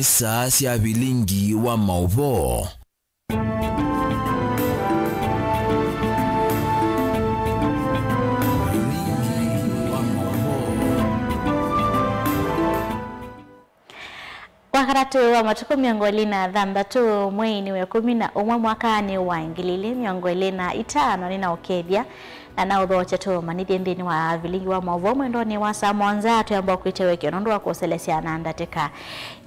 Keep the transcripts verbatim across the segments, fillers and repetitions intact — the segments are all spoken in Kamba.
Saa sya vilingi wa maũvoo. Wakatatũ wa matukũ mĩongo ĩlĩ na thanthatũ, mweinĩ wa ĩkũmi na ũmwe, mwakanĩ wa ngili ilĩ mĩongo ĩlĩ na itano, nĩnaũkethya na naũthokya tũmanyĩthye nthĩnĩ wa vilingi wa maũvoo mwendonĩ wa saa mũonza. Twĩamba kwĩtewekea nũndũ wa kũselesya na ndatĩka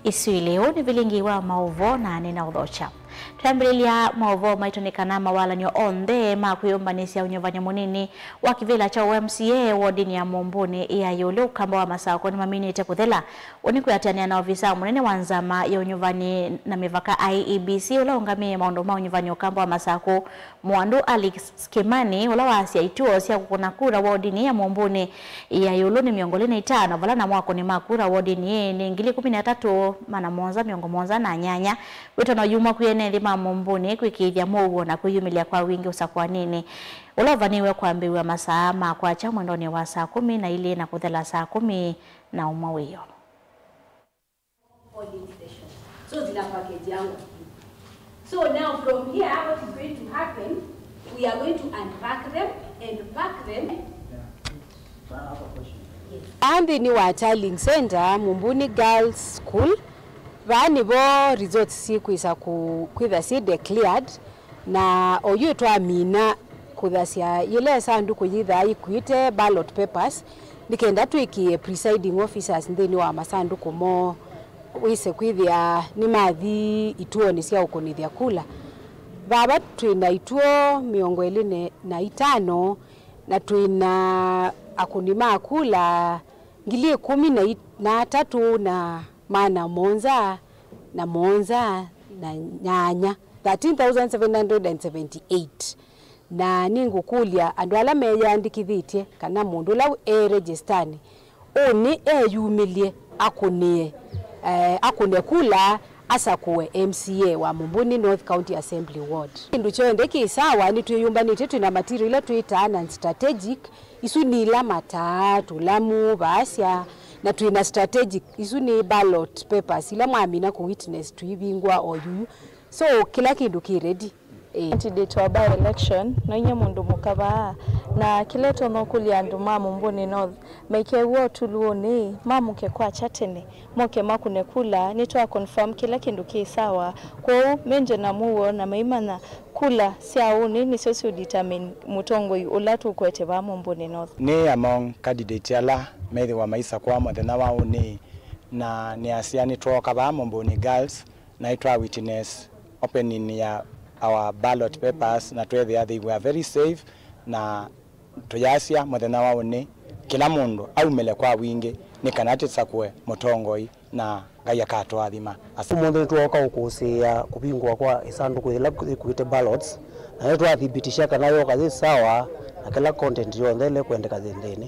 isu ilĩ. Ũũ nĩ vilingi wa maũvoo na nĩnaũthokya. Twĩambĩlĩlya maũvoo maitũ nĩ kana mawalany'o onthe ma kwĩyũmbanĩsya ũnyuvani mũnini wa kĩvĩla kya ũ M C A wodinĩ ya Mũmbũnĩ ya ĩũlũ ũkamba wa Masakũ nĩmaminĩte kũthela. Ũũ nĩ kwĩatĩanĩa na ovisa mũnene wa nzama ya ũnyuvani na mĩvaka, I E B C, ũla ũngamĩe maũndũ ma ũnyuvani ũkamba wa Masakũ, Mwandu Alex Kimani, ũla waasya ituo sya kũkũna kura wodinĩ ya Mũmbũnĩ ya ĩũlũ nĩ mĩongo ĩlĩ na itano, vala namo akũni ma kura wodinĩ ĩĩ nĩ ngili ĩkũmi na itatũ, maana mũonza, mĩongo mũonza na nyanya. Wĩtano yuma kwĩ ene nthĩ ma Mũmbũnĩ kwĩkĩĩthya mũuo na kwĩyumĩlya kwa wingĩ ũsakũaninĩ ũla ũvanĩĩwe kwambĩĩw'a masaa ma kwakya mwendonĩ wa saa kũmi na ilĩ na kũthela saa kũmi na ũmwe wĩoo. Polling station. So zina package yangu. So now from here, what is going to happen? We are going to unpack them and pack them. Aa nthĩnĩ wa Tiling Center, Mumbuni Girls School, vaa nĩvo results sikwĩsa ku-, kwĩtha syĩ declared, na oyu twamina kũthasya yĩla ĩsandũkũ yĩthaa yĩkuĩte ballot papers, nĩ kenda twĩkĩe presiding officers nthĩnĩ wa masandũkũ moo, wĩse kwĩthĩa nĩmathi ituonĩ sya ũkũnĩthya kula. Vava twĩ na ituo mĩongo ĩlĩ na itano, na twĩ na akũni ma kula ngili ĩkũmi na atatũ na maana mũonza na mũonza na nyanya, thirteen thousand seven hundred and seventy-eight. Na nĩngũkũlya andũ ala meyĩandĩkĩthĩtye kana mũndũ ũla e registanĩ, ũnĩ eyumĩlye akũnĩe, eh, akũne kula asakũe M C A wa Mumbuni North County Assembly Ward. Kĩndũ kyonthe kĩ sawa, nĩtwĩyũmbanĩtye, twĩ na material ila twĩtaa non-strategic, isu nĩ ila mataa, tũlamũ, vaasya, na twĩ na strategic, isu nĩ ballot papers ila mwamina kũ witness tũivingũa o yuyu. So, kĩla kĩndũ kĩ ready. Ĩĩ. Candidate wa by election, no inyie mũndũ mũka vaa, na kĩla ĩtonya ũkũlya andũ ma Mumbuni North, maikew'a ũtuluũnĩ, mamũke kwakya tene, moke makũne kula, nĩtwa confirm kĩla kĩndũ kĩ sawa. Kwoou, menje na mũuo na maimanya kula sya ũnĩ nĩsyo siũ determine mũtongoi ũla tũkwete vaa Mumbuni North. Nĩ among candidate ala methĩwa maisakũa mũthenya wa ũnĩ, na nĩasya nĩtwooka vaa Mumbuni Girls, na nĩtwa witness opening ya our ballot papers, na twethĩa they were very safe, na tũyasya mũthenya wa ũnĩ kĩla mũndũ aumĩle kwa wingĩ nĩ kana tũsakũe mũtongoi na Ngai akatũathima. Asa. Ũmũnthĩ nĩtwooka ũkũsĩĩa kũvingũa kwa ĩsandũkũ yĩla yĩkuĩte ballots, na nĩtwathibitisha kana yoka yĩ sawa na kĩla content yonthe ĩla ĩkwendeka yĩ nthĩnĩ.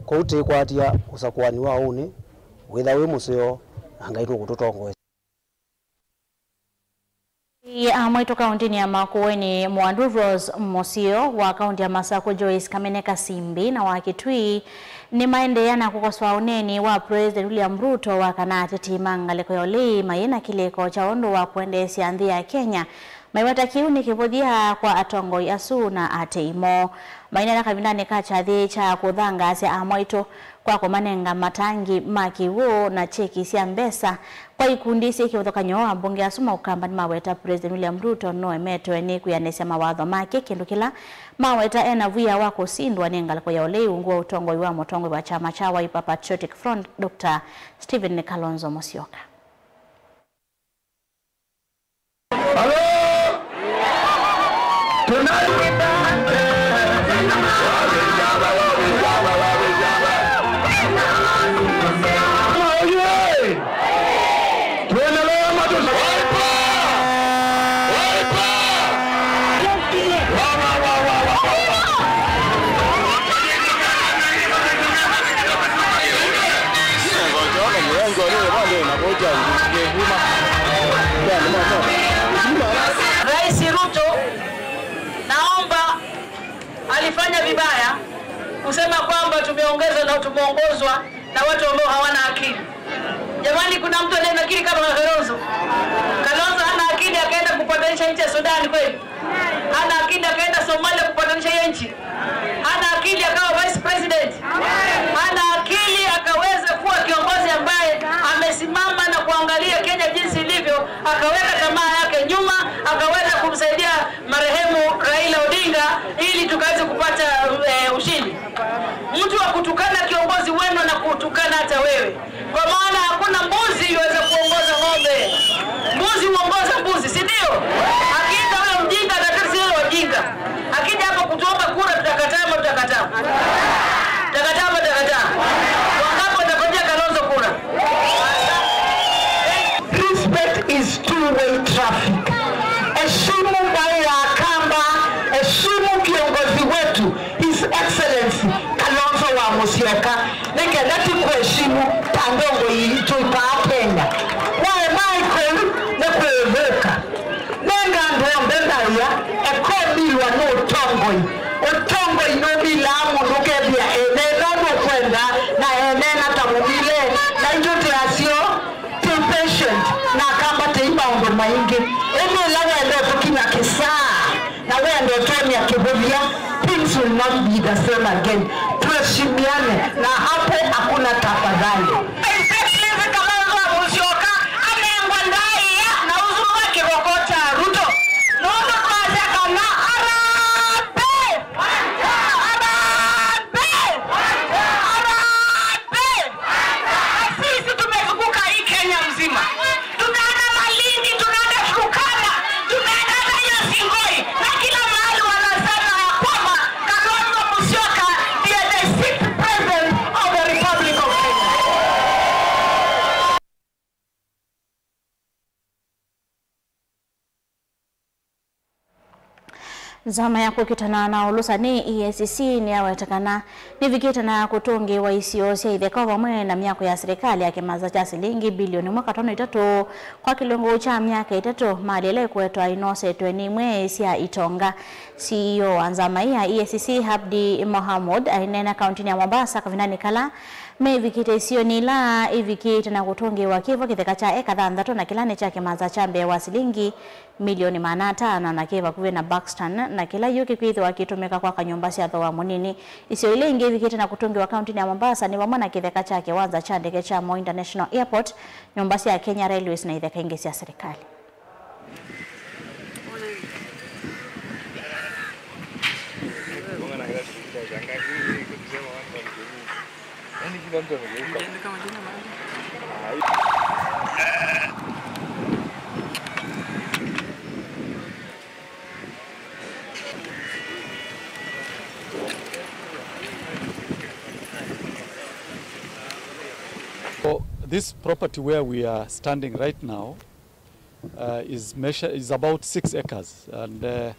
Kwoou tĩkwatya ũsakũani wa ũnĩ wĩtha wĩ mũseo, na Ngai nũkũtũtongoesya. Ĩ, amwe tũ kaũntĩnĩ ya Makueni, Mwandu Rose Museo, wa kaũntĩ ya Masakũ Joyce Kamene Kasimbi, na wa Kitui nĩmaendeea na kũkosoa ũneeni wa President William Ruto wa kana ateti ma ngalĩko ya ũlei mayĩ na kĩlĩko kya ũndũ wa kũendeesya nthĩ ya Kenya. Maiweta kĩu nĩ kĩvũthya kwa atongoi asu na atei moo. Maineena kavindanĩ ka kyathĩ kya kũthangaasya amwaitũ kwa kũmanenga matangi ma kĩw'ũ na kyeki sya mbesa kwa ikundi syĩ kĩvathũkany'o, ambunge asu ma Ũkamba nĩmaweta President William Ruto nũemetwe nĩ kwĩanĩsya mawatho make, kĩndũ kĩla maweta ena via wa kũsindwa nĩ ngalĩko ya ũlei ungu wa ũtongoi wa mũtongoi wa kyama kya Wiper Patriotic Front, Doctor Stephen Kalonzo Musyoka. Halo? Tonight. Oye! Tuendelee ama tusa-, Wiper! Wiper! Wa, wa, wa. Rais Ruto, naomba, alifanya vibaya kusema kwamba tumeongezwa na tumeongozwa na watu ambao hawana akili. Jamani, kuna mtu aliye na akili kama Kalonzo? Nchi ya Sudan kweli? Hana akili akaenda Somalia kupatanisha hiyo nchi? Hana akili akawa vice president? Hana akili akaweza kuwa kiongozi ambaye amesimama na kuangalia Kenya jinsi ilivyo, akaweka tamaa yake nyuma, akaweza kumsaidia marehemu Raila Odinga ili tukaweze kupata, eh, ushindi. Mtu wa kutukana kiongozi wenu na kutukana hata wewe. Kwa maana hakuna mbuzi yuweza kuongoza ng'ombe. Mbuzi huongoza mbuzi, si ndio? Akiita huyo mjinga, atakiri si wale wajinga. Akija hapo kutuomba kura, tutakataa ama tutakataa? Tutakataa ama tutakataa? Wangapi watapatia Kalonzo kura? Respect is two-way traffic. Heshimu Mbaĩ ya Kamba, heshimu kiongozi wetu. His Excellency Kalonzo wa Musyoka, nĩ kenda tũkũheshimu ta nthongo itũ kaa Kenya. Waĩ Michael nĩ kwĩvũka. Nenga andũ onthe ndaĩa, eka ũmilwa nĩ ũtongoi. Ũtongoi nũmilaa mũndũ ũkethĩa ene nũndũ ũkwenda na ene na ta mũmile, na itũ tĩ asyo. Tĩ patient na akamba tei maũndũ maingĩ. Ĩndĩ ĩla wenda ũtũkinya kĩsaa na wenda ũtwony'a kĩvũthya, things will not be the same again. Tuheshimiane na hapo hakuna tafadhali. His Excellency Kalonzo Musyoka anengwa ndaĩa na ũsu nĩwe kĩvoko kya Ruto. Nũndũ twasya kana harambee! Harambee! Harambee! Na sisi tumezunguka hii Kenya mzima. Tumeenda Malindi, tumeenda Turkana, tumeenda hata hiyo Singoi, na kila mahali wanasema ya kwamba Kalonzo Musyoka ndiye the sixth president of the Republic of Kenya. Nzama ya kũkitana na ũlũsani, E A C C, nĩyaweta kana nĩvikĩte na kũtũngĩĩwa isio sya itheka vamwe na myako ya silikalĩ ya kĩmanza kya silingi bilioni ĩmwe katono itatũ kwa kĩlungu kya myaka ĩtatũ, mali ĩla ĩkũetwa inosetwe nĩ imwe sya itonga. C E O wa nzama ĩĩ ya E A C C, Abdi Mohamud, aineena kauntinĩ ya Mombasa kavindanĩ kala mevikĩte isionĩ ila ivikĩte na kũtũngĩĩwa kĩvo kĩtheka kya eka thanthatũ, na kĩla nĩ kya kĩmanza kya mbee wa silingi milioni maana atano na kĩ vakuvĩ na Buxton, na kĩla yu kĩkwĩthĩwa kĩtũmĩka kwaka nyũmba sya thooa mũnini. Isio ila ingĩ ivikĩte na kũtũngĩwa kauntinĩ ya Mombasa nĩ vamwe na kĩtheka kya kĩwanza kya ndeke kya Moi International Airport, nyũmba sya Kenya Railways na itheka ingĩ sya silikalĩ. Yaani kila mtu amegeuka. So this property where we are standing right now, uh, is measure, is about six acres, and, uh,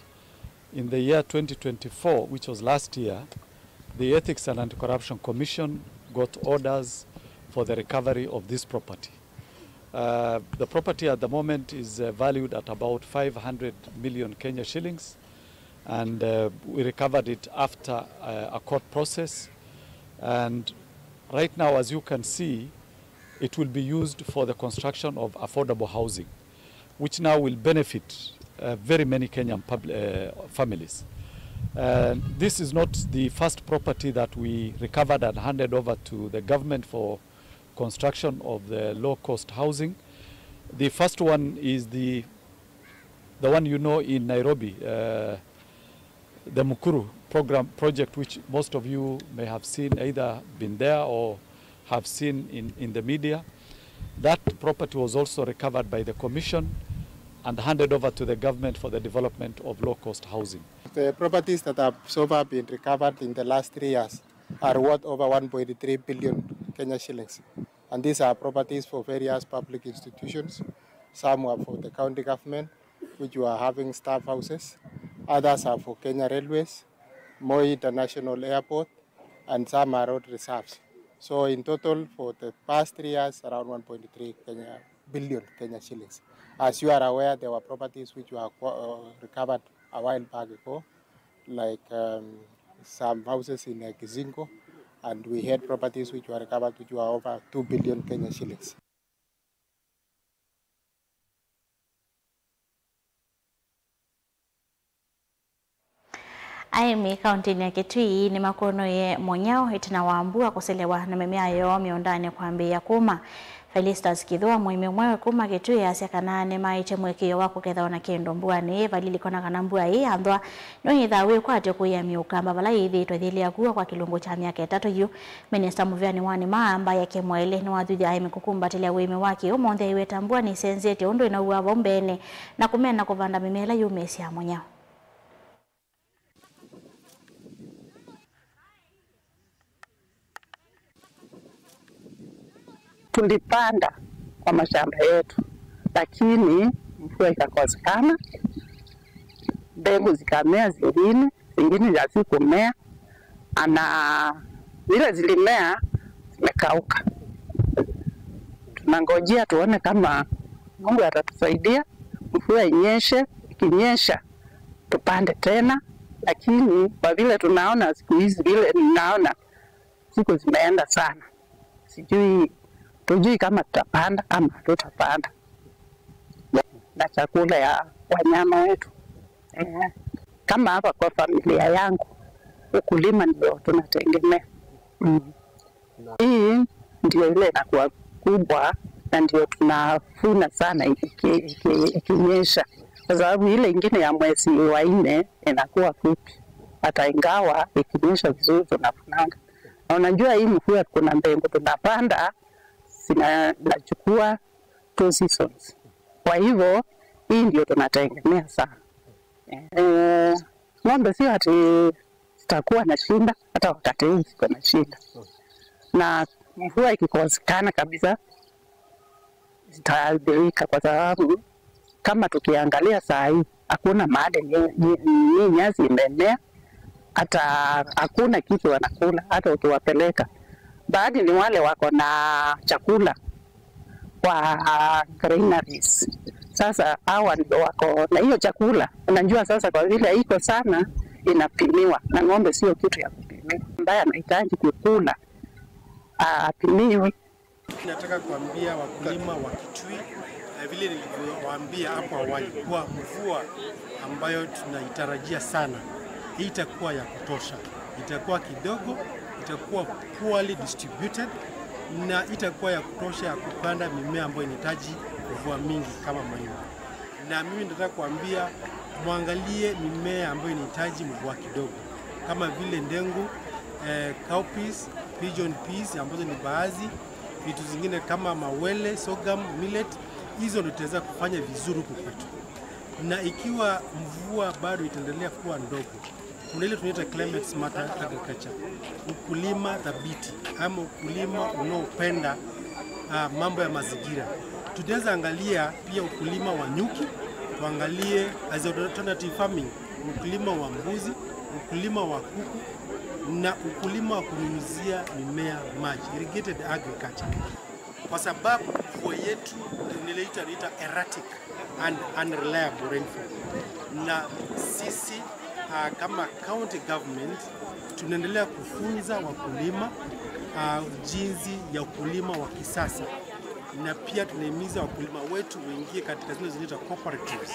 in the year twenty twenty-four, which was last year, the Ethics and Anti-Corruption Commission got orders for the recovery of this property. Uh, the property at the moment is, uh, valued at about five hundred million Kenya shillings, and, uh, we recovered it after, uh, a court process. And right now, as you can see, it will be used for the construction of affordable housing, which now will benefit, uh, very many Kenyan pub-, uh, families. Uh, this is not the first property that we recovered and handed over to the government for construction of the low-cost housing. The first one is the, the one you know in Nairobi, uh, the Mukuru program, project, which most of you may have seen, either been there or have seen in, in the media. That property was also recovered by the commission and handed over to the government for the development of low-cost housing. The properties that have so far been recovered in the last three years are worth over one point three billion Kenya shillings. And these are properties for various public institutions. Some are for the county government, which were having staff houses. Others are for Kenya Railways, Moi International Airport, and some are road reserves. So in total, for the past three years, around one point three Kenya, billion Kenya shillings. As you are aware, there were properties which were acqu-, uh, recovered a while back ago, like, um, some houses in, uh, Kizingo, and we had properties which were recovered, which were over two billion Kenya shillings. Aĩmi kaũntĩnĩ ya Kitui nĩmakũnũie mũnyao ĩtina wa mbua kũselewa na mĩmea yoo mĩũndanĩ kwambĩĩa kũma. Felistus Kithua, mũĩmi ũmwe kuma Kitui, asya kana nĩmaĩtye mũĩkĩĩo wa kũketha ona kĩndũ mbuanĩ ĩĩ, valilikana kana mbua ĩĩ yanthwa nĩyo yĩthaa wĩkwatyo kũia mĩũkamba vala yĩthĩĩtwe ĩthĩlĩa kua kwa kĩlungu kya myaka ĩtatũ yu. Minista mũvĩanĩ wa nĩma Mbaya Kimwaili nĩwathuthya aĩmi kũkumbatĩlya ũĩmi wa kĩũmũnthĩ aiweta mbua nĩsenzetye ũndũ ĩnaua vau mbeenĩ na kũmena kũvanda mĩmea ĩla yumĩĩsyaa mũnyao. Tulipanda kwa mashamba yetu, lakini mvua ikakosekana, mbegu zikamea zingine, zingine hazikumea, na zile zilimea zimekauka. Tunangojea tuone kama Mungu atatusaidia, mvua inyeshe, ikinyesha tupande tena, lakini kwa vile tunaona siku hizi, vile ninaona siku zimeenda sana, sijui, tujui kama tutapanda ama hatutapanda na chakula ya wanyama wetu. Eh, kama hapa kwa familia yangu, ukulima ndio tunategemea. Mm. Hii ndio ile inakuwa kubwa na ndio tunavuna sana iki- iki- ikinyesha, kwa sababu ile ingine ya mwezi wa nne inakuwa fupi, hata ingawa ikinyesha vizuri tunafunanga. Na unajua hii mvua, kuna mbegu tunapanda zinachukua two seasons, kwa hivyo hii ndio tunategemea sana. Eh, ng'ombe sio ati zitakuwa na shida, hata wakati huu ziko na shida, na mvua ikikosekana kabisa zitaathirika, kwa sababu kama tukiangalia saa hii hakuna mahali ni, ni, ni nyasi imemea, hata hakuna kitu wanakula, hata ukiwapeleka. Baadhi ni wale wako na chakula kwa granaries. Sasa hawa ndio wako na hiyo chakula. Unajua sasa, kwa vile iko sana, inapimiwa, na ng'ombe sio kitu ya kupimiwa. Ambaye anahitaji kukula, apimiwe. Nataka kuambia wakulima wa Kitui, eh, vile nilivyowaambia hapo awali, kuwa mvua ambayo tunaitarajia sana itakuwa ya kutosha. Itakuwa kidogo, itakuwa poorly distributed, na itakuwa ya kutosha ya kupanda mimea ambayo inahitaji mvua mingi kama mahindi. Na mimi nataka kuambia mwangalie mimea ambayo inahitaji mvua kidogo, kama vile ndengu, eh, cowpeas, pigeon peas ambazo ni mbaazi, vitu zingine kama mawele, sorghum, millet, hizo ndio tutaweza kufanya vizuri huku kwetu. Na ikiwa mvua bado itaendelea kuwa ndogo, kuna ile tunaita climate smart agriculture, ukulima thabiti ama ukulima unaopenda, ah, mambo ya mazingira. Tunaweza angalia pia ukulima wa nyuki, tuangalie as alternative farming, ukulima wa mbuzi, ukulima wa kuku na ukulima wa kunyunyizia mimea maji, irrigated agriculture, kwa sababu mvua yetu tunaita, tunaita erratic and unreliable rainfall. Na sisi, ah, kama county government tunaendelea kufunza wakulima, ah, jinsi ya ukulima wa kisasa, na pia tunahimiza wakulima wetu waingie katika zile zinaitwa cooperatives,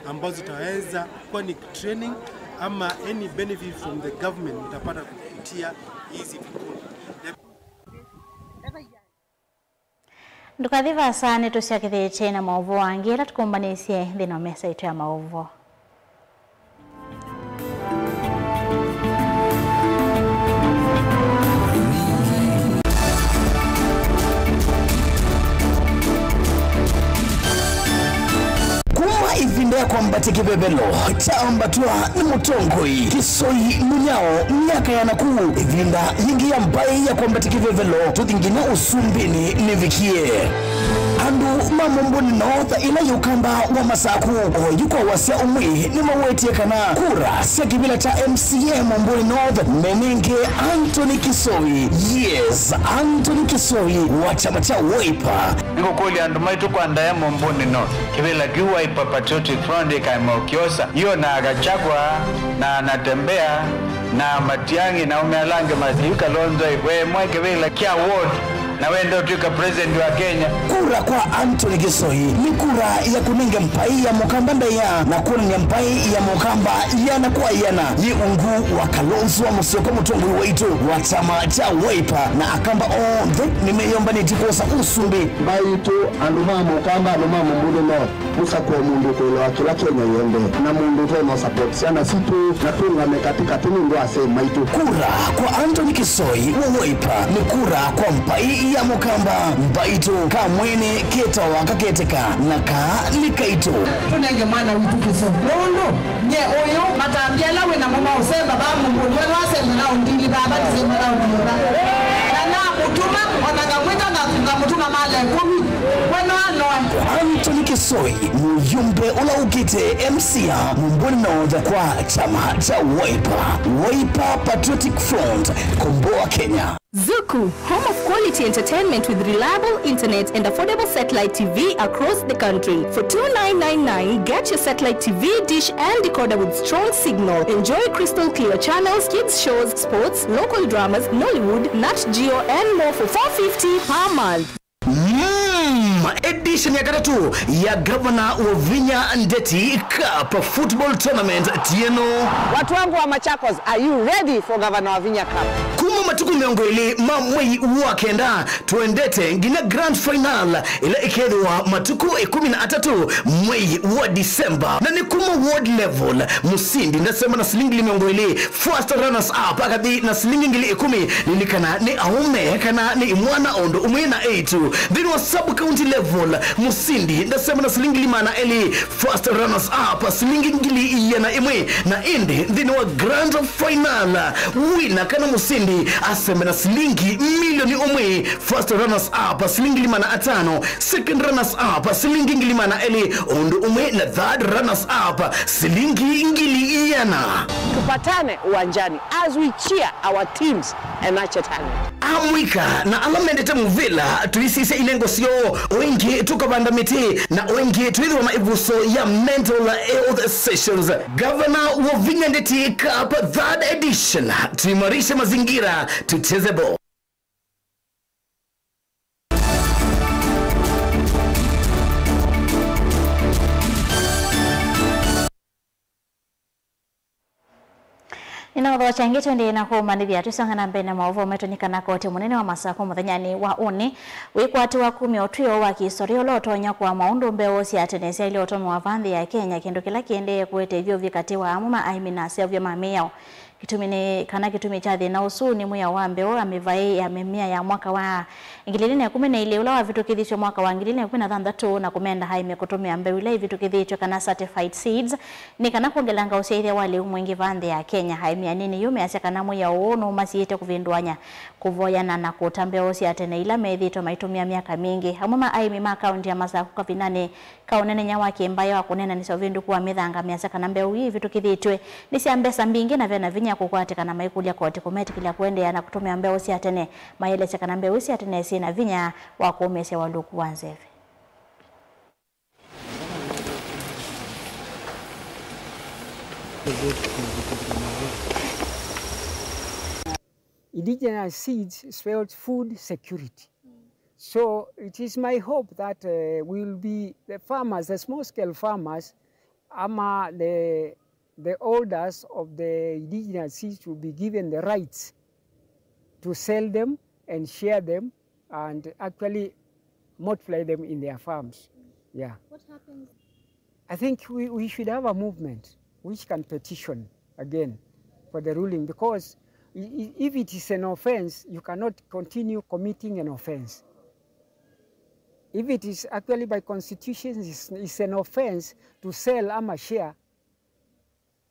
ambazo zitaweza kuwa ni training ama any benefit from the government mtapata kupitia hizi vikundi. Na Ndũkathi vaasa, nĩtũsyokethĩtye na maũvoo angĩ ala tũkũmbanĩsye nthĩnĩ wa mesa itũ ya maũvoo. Kuma ĩvinda ya kwambatya kĩvevelo kyaambatwa nĩ mũtongoi Kisoi Munyao myaka ya nakũu, ĩvinda yĩngĩ ya mbaĩ ya kwambatya kĩvevelo tũthi nginya ũsumbĩnĩ nĩvikie. Andũ ma Momboni North, ĩla yĩ ũkamba wa Masaku, oyu kwa wasya ũmwe nĩmawetie kana kura sya kĩvĩla kya M C A Momboni North menenge Anthony Kisoi. Yes, Anthony Kisoi wa kyama kya Wiper. Nĩngũkũlya andũ maitũ kwa ndaĩa Momboni North. Kĩvĩla kĩu Wiper Patriotic Front ĩkaema ũkyosa. Io na Gachagua, na Natembeya, na Matiang'i, na aũme ala angĩ masiu Kalonzo, ĩkwe ĩmwe kĩvĩla kya ward. Na wenda ũtw'ĩka president wa Kenya. Kura kwa Anthony Kisoi nĩ kura ya kũnenga mbaĩ ya Mũkamba ndaĩa na kwonany'a mbaĩ ya Mũkamba ĩana kwa ĩana yĩ ungu wa Kalonzo Musyoka, mũtongoi waitũ wa kyama kya Wiper, na Akamba onthe nĩmeyũmbanĩtye kwosa ũsumbĩ. Mbaitũ, andũ ma Mũkamba, andũ ma Mumbuni North, mũsakũe mũndũ ũkũelewa kĩla Kenya ĩendee, na mũndũ ũtonya support syana sitũ, na tũũngame katĩkatĩ nũndũ wa asyai maitũ. Kura kwa Anthony Kisoi wa Wiper nĩ kura kwa mbaĩ ya Mũkamba. Mbaitũ, kamwene ketawa kaketeka, na kaa nĩ kaitũ. Tũnenge mwana witũ kĩso nũndũ nye ũyũ, matambya ala wĩ namo ma ũsemba vaa Mumbuni, we nwasemba na ũndili vaa, vaa Disemba na ũndili vaa. Na namũtuma, ona ngamwĩta nga-, ngamũtuma mala ĩkũmi, we noanoe. Anthony Kisoi, mũyũmbe ũla ũkĩte M C A Mumbuni North kwa kyama kya Wiper. Wiper Patriotic Front, komboa Kenya. Zuku, home of quality entertainment with reliable internet and affordable satellite T V across the country. For two nine nine nine, get your satellite T V dish and decoder with strong signal. Enjoy crystal clear channels, kids shows, sports, local dramas, Nollywood, Nat Geo, and more for four fifty per month. Mm, edition ya katatũ ya Governor Wavinya Ndeti Cup Football Tournament tieno. Watu wangu wa Machakos, are you ready for Governor Wavinya Cup? Kuma matukũ mĩongo ĩlĩ ma mwei wa kenda, tũendete nginya grand final ĩla ĩkethĩwa matukũ ĩkũmi na atatũ mwei wa December. Na nĩ kuma ward level, mũsindi ndasema na silingi mĩongo ĩlĩ, first runners up akathi na silingi ngili ĩkũmi. Lilikana nĩ aũme kana nĩ imwana o ũndũ ũmwe na eĩtu. Nthĩnĩ wa sub county level, mũsindi ndasema na silingi maana elĩ, first runners up silingi ngili ĩana ĩmwe, na ĩndĩ nthĩnĩ wa grand final, wina kana mũsindi asembe na silingi milioni ũmwe, first runners up silingi ngili maana atano, second runners up silingi ngili maana elĩ, o ũndũ ũmwe na third runners up silingi ngili ĩana. Tupatane uwanjani as we cheer our teams and nurture talent. Amũika na ala mendete mũvĩla, tũisisya inengo syoo, o ĩngĩ tũkavanda mĩtĩ, na o ĩngĩ twĩthĩwa na ĩvuso ya mental health sessions. Governor Wavinya Ndeti Cup third edition, tuimarishe mazingira, tucheze ball. Nĩnaũthokya ĩngĩ tũendee na kũmanyĩthya, twĩsonga na mbee na maũvoo metũ, nĩ kana koti mũnene wa Masakũ mũthenyanĩ wa ũnĩ wĩkwatĩwa kumya ũtw'ĩo wa kĩhistoria ũla ũtonya kũaa maũndũ mbeũ sya tene syaĩle ũtũmĩwa vaa nthĩ ya Kenya, kĩndũ kĩla kĩendee kũete ĩvyũvi katĩ wa amwe ma aĩmi na aseũvya ma mĩao. Kĩtumi nĩ kana kĩtumi kya thĩna ũsu nĩ mwĩao wa mbeũ ya mĩvaĩ ya mĩmea ya mwaka wa ngili ilĩ na ĩkũmi na ilĩ ũla wavĩtũkĩthisye mwaka wa ngili ilĩ na ĩkũmi na thanthatũ, na kũmenda aĩmi kũtũmĩa mbeũ ila ivĩtũkĩthĩtw'e kana certified seeds nĩ kana kwongelanga ũsyaĩthya wa lĩu mwingĩ vaa nthĩ ya Kenya. Aĩmi anini yu measya kana mwĩao ũũ nũmasiĩĩte kũvĩndũany'a kũvoyana na kũta mbeũ sya tene ila methĩĩtwe maitũmĩa myaka mingĩ. Amwe ma aĩmi ma kaũnti ya Masakũ kavindanĩ ka ũnenenya wa kĩmbaĩ wa kũneenanĩsya ũvĩndũku wa mĩthanga measya kana mbeũ ii ivĩtũkĩthĩtw'e nĩ sya mbesa mbingĩ na ve na vinya kũkwatĩkana, maikũlya koti kũmetĩkĩlya kũendeea na kũtũmĩa mbeũ sya tene, maelesya kana mbeũ ii sya tene syĩ na vinya wa kũũmĩĩsya ũalyũku wa nzeve. Indigenous seeds spells food security. So it is my hope that, uh, we'll be the farmers, the small scale farmers, ama the, the holders of the indigenous seeds will be given the rights to sell them and share them and actually multiply them in their farms. Yeah. What happens? I think we, we should have a movement which can petition again for the ruling, because i-, i-, if it is an offense, you cannot continue committing an offense. If it is actually by constitution, it's, it's an offense to sell ama share.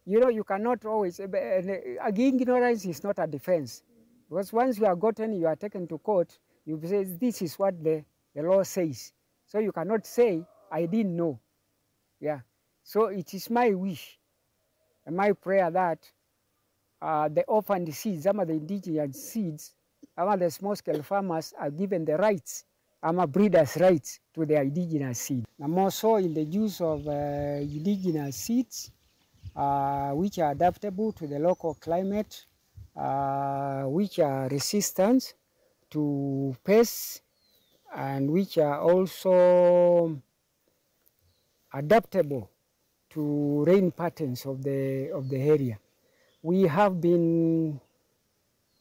You know, you cannot always, eh, eh, ignorance is not a defense. Because once you are gotten, you are taken to court, you say, "This is what the, the law says." So you cannot say, "I didn't know." Yeah. So it is my wish and my prayer that, uh, the orphaned seeds, some of the indigenous seeds, some of the small scale farmers are given the rights, ama breeders' rights to their indigenous seed. Na more so in the use of, uh, indigenous seeds, uh, which are adaptable to the local climate, uh, which are resistant to pests, and which are also adaptable to rain patterns of the, of the area. We have been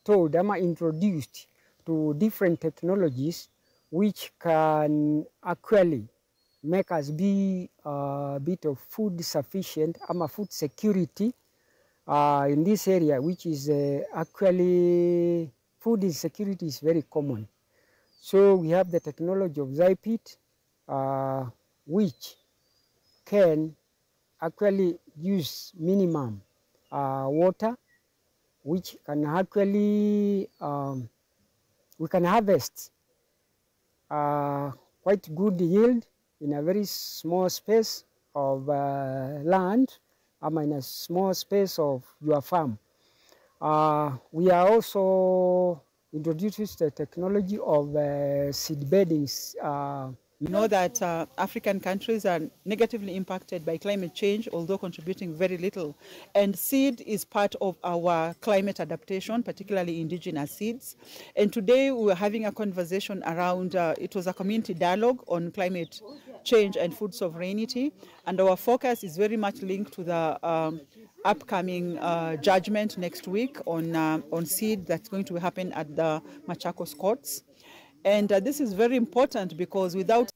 told ama introduced to different technologies which can actually make us be a bit of food sufficient ama food security uh, in this area, which is uh, actually food insecurity is very common. So we have the technology of Zypit, uh, which can actually use minimum uh, water, which can actually um, we can harvest uh, quite good yield in a very small space of uh, land, um, in a small space of your farm. Uh, we are also introduced the technology of uh, seed beddings. Uh, We know that uh, African countries are negatively impacted by climate change, although contributing very little. And seed is part of our climate adaptation, particularly indigenous seeds. And today we were having a conversation around, uh, it was a community dialogue on climate change and food sovereignty. And our focus is very much linked to the um, upcoming uh, judgment next week on, uh, on seed that's going to happen at the Machakos courts. And uh, this is very important because without